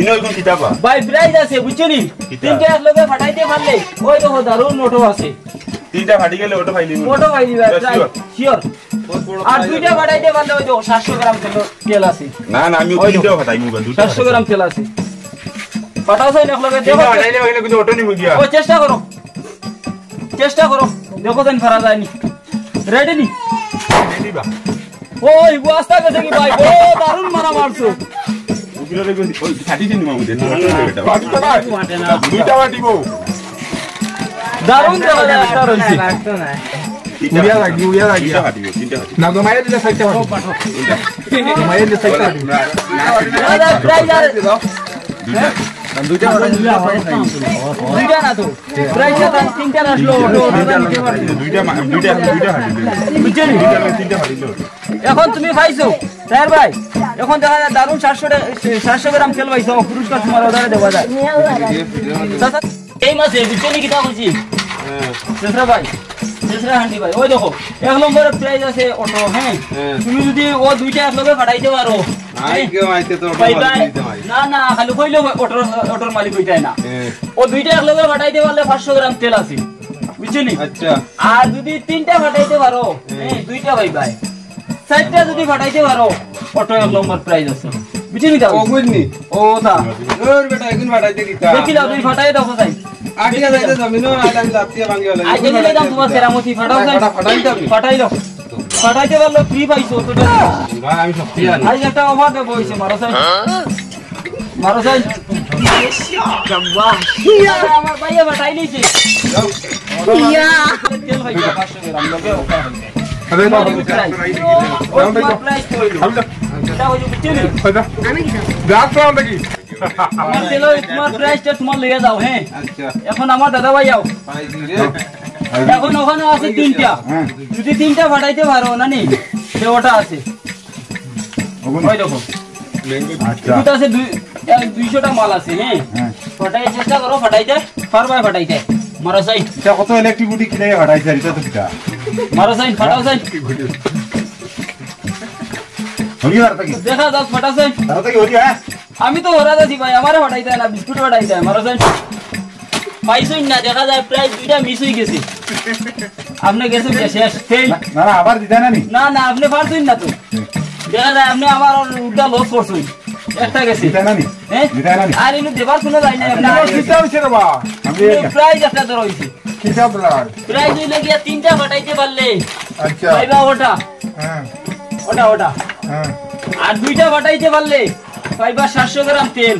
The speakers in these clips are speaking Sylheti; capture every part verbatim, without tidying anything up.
ইনো এখন কিতা বা? ভাই, প্রাইজ আছে, বুঝছো নি? কিতা? তিনটা একলগে ফাটাইতে পারলে, ওই দেখো, দারুণ মোটো আছে। তিনটা ফাটি গেলে অটো পাইলিমু। অটো পাইলিবা, এটা প্রাইজ, sure। শিওর। আর দুইটা ফাটাইতে পারলে, ওই দেখো, সাতশো গ্রাম তেল, তেল আছে। না, না, আমি ওই তিনটাও দেখো। ফাটাইমু বা, দুইটা সাতশো গ্রাম তেল আছে। ফাটাও চাই না, একলগে তিনটা দেখো। ফাটাইলে কিন্তু অটো নিমু গিয়া। ও, চেষ্টা করো, চেষ্টা করো, দেখো যেন ফারা যায়নি। রেডি নি? রেডি বা। ওই, বস্তা গেছে কি ভাই? ও, দারুণ মারা মারছো। উগিলা রে গেছে, ওই, ফাটি দিন মামু দে। ফাটি তো না। দুইটা ফাটিবো। দারুণ দেখা যায়, একটা রইছে। উড়িয়া লাগি, উড়িয়া লাগি। তিনটা ফাটিবো, তিনটা ফাটিবো। না, তো মায়ের দিলে সাইডটা ফাটিবো। তিনটা। মায়ের দিলে সাইডটা ফাটিবো। না, না, না, না, না, না, না, দুইটা। দুইটা ফাটাই, দুইটা ফাটাই। দুইটা না তো। প্রাইজটা তার তিনটা আসলো, অটো, অটো, অটো নিতে পারবে। দুইটা মা-, দুইটা, দুইটা হাঁটি, দুইটা। বুঝছেন? দুইটা, তিনটা হাঁটি, দুইটা। এখন তুমি পাইছো, স্যার ভাই, এখন দেখা যায় দারুণ সাতশো টা-, সাতশো গ্রাম তেল পাইছো, পুরস্কার তোমার অর্ডারে দেওয়া যায়। চাচা, এই মাসে, বুঝছো নি কিতা কইছি? হ্যাঁ। চেচরা ভাই, চেচরা হান্ডি ভাই, ওই দেখো, এক নম্বরে প্রাইজ আছে অটো, হ্যাঁ? হ্যাঁ। তুমি যদি ও দুইটা একলগে ফাটাইতে পারো, আই হ্যাঁ? কেউ আইতে তো অটো পাইবাই। মালিক দিতে হয়। না, না, খালি কইলে অটোর, অটোর মালিক হইতায় না। হ্যাঁ। ও দুইটা একলগে ফাটাইতে পারলে পাঁচশো গ্রাম তেল আছে, বুঝছো নি? আচ্ছা। আর যদি তিনটা ফাটাইতে পারো, হ্যাঁ। হ্যাঁ, দুইটা পাইবায়। চাইরটা যদি ফাটাইতে পারো, অটো এক নম্বর প্রাইজ আছে, বুঝছো নি? তাও ও বুঝনি? ও তা। ওর বেটা, এখন ফাটাইতে কিতা? দেখি লাও, তুমি ফাটাই দেখো চাই। আটিয়া যাইতে জমিনও আইলে আমি লাত্তিয়া ভাঙিয়া লাগি। আইতে দিলে দাম তোমার কেরামতি, ফাটাও চাই। ফাটা-, ফাটাই দাও। ফাটাই দাও। ফাটাইতে পারলে ফ্রি পাইছো তো। ভাই, আমি শক্তি আনি। আজ একটা অফার দেবো, হইছে, মারো চাই। মারো চাই। আমার ভাইয়ে ফাটাই নিছে। ইয়া। তেল হইছে পাঁচশো গ্রাম, লগে অফার হইছে। আরে, না, তোমার প্রাইস। ও, তোমার প্রাইস তো হইলো। এটা হইলো, বুঝছো নি? তোমার তেল, তোমার প্রাইসটা তোমার লইয়া যাও, হ্যাঁ? আচ্ছা। এখন আমার দাদা ভাই যাও। এখন ওখানে আছে তিনটা। হ্যাঁ। যদি তিনটা ফাটাইতে পারো না নি, সে ওটা আছে। ওই দেখো। আচ্ছা। এগুলো আছে দুই, এক দুইশোটা মাল আছে, হ্যাঁ? হ্যাঁ। ফাটাই চেষ্টা করো, ফাটাইতে পারবায় ফাটাইতে। মারো সাইড। এটা কত ইলেকট্রিক বুটি কিনে ফাটাইছে, এটা তো কিতা? মারো সাইড, ফাটাও সাইড। হলি আর তাকি? দেখা যাক, ফাটাও সাইড। আর তাকি হলি, হ্যাঁ? আমি তো হরা আছি ভাই, আমারে ফাটাইতে না, বিস্কুট ফাটাইতে, মারো সাইড। পাইছইন না, দেখা যায় প্রায় দুইটা মিস হয়ে গেছে। আপনি গেছেন যে শেষ, ফেল। না, না, না, আবার দিতে না নি? না, না, আপনি পারছইন না তো। দেখা যায় আপনি আমার উল্টা লস করছইন। একটা গেছে। দিতে না নি? হ্যাঁ? দিতে না নি? আর এমনি দেবার কোনো যায় না, আপনি আমার আগে চিন্তা হইছে রে বা। আমি এই প্রাইজ একটা ধরা হইছে। কিতা প্রাইজ? প্রাইজ হইলো গিয়া তিনটা ফাটাইতে পারলে। আচ্ছা। পাইবা ওটা। হ্যাঁ। ওটা, ওটা। হ্যাঁ। আর দুইটা ফাটাইতে পারলে পাইবা সাতশো গ্রাম তেল।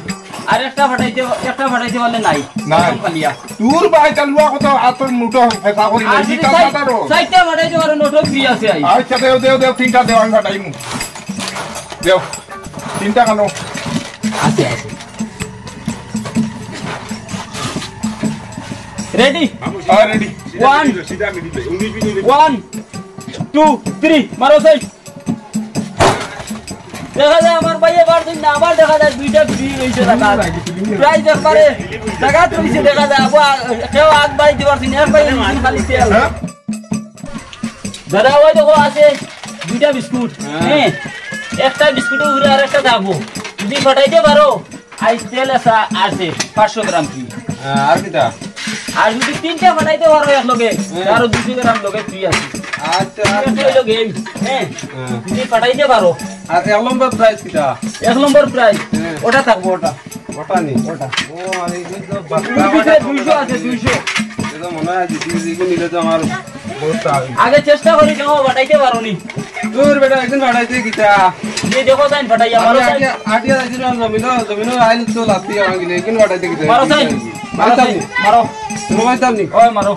আর একটা ফাটাইতে, একটা ফাটাইতে পারলে নাই। নাই। একদম খালিয়া। তোর ভাই চালুয়া কত আতর মুঠো ফেসা করি আর নাই, যদি কি কাজ চাই-, কাটারো? চাইরটা ফাটাইতে পারো, নোটও ফ্রি আছে আই। আচ্ছা, দেও, দেও, দেও, তিনটা দেও, আমি ফাটাইমু। দেও, তিনটা কেন? আছে, আছে। রেডি? হ্যাঁ, রেডি। ওয়ান। সিধা মিডিলে, উনিশ মিনিট। ওয়ান, টু, থ্রি, মারো সাইড। দেখা যায় আমার ভাইয়ে পারছইন না, আবার দেখা যায় দুইটা ফ্রি রইছে জাগাত। প্রাইজ একবারে জাগাত রইছে দেখা যায়। আবার কেউ আগ বাড়াইতে পারছইন না, এক ভাই খালি তেল। হ্যাঁ? দাদা, ওই দেখো আছে দুইটা বিস্কুট। হ্যাঁ। হ্যাঁ, একটা বিস্কুটের উপরে আর একটা থাকবো। যদি ফাটাইতে পারো, আইজ তেল আছে, আছে পাঁচশো গ্রাম কি। হ্যাঁ, আর কিতা? আর যদি তিনটা ফাটাইতে পারো এক লগে, হ্যাঁ। আরো দুইশো গ্রাম লগে ফ্রি আছে। আচ্ছা, আচ্ছা। একটা হইলো গেম, হ্যাঁ? হ্যাঁ। যদি ফাটাইতে পারো। আর এক নম্বর প্রাইজ কিতা? এক নম্বর প্রাইজ, হ্যাঁ। ওটা থাকবো, ওটা। ওটা নি? ওটা। ও, মানে, এই তো বাচ্চা দুইশো, দুইশো আছে, দুইশো। এটা মনে হয় জিতে গেছি, নিলে তো আমার বহুত টাকা। আগে চেষ্টা করি, দেখো, ফাটাইতে পারো নি। দূর বেটা, একদিন ফাটাইতে কিতা? যে দেখো, তাই ফাটাই, আমি মারো, তাই। আটিয়া, আটিয়া যাইছিলাম জমিনো, জমিনো আইল তো লাত্তি আমার গিলে, একদিন ফাটাইতে কিতা? মারো, তাই। মারো, তাই। মারো। তুমি মারতাম নি? ওই, মারো।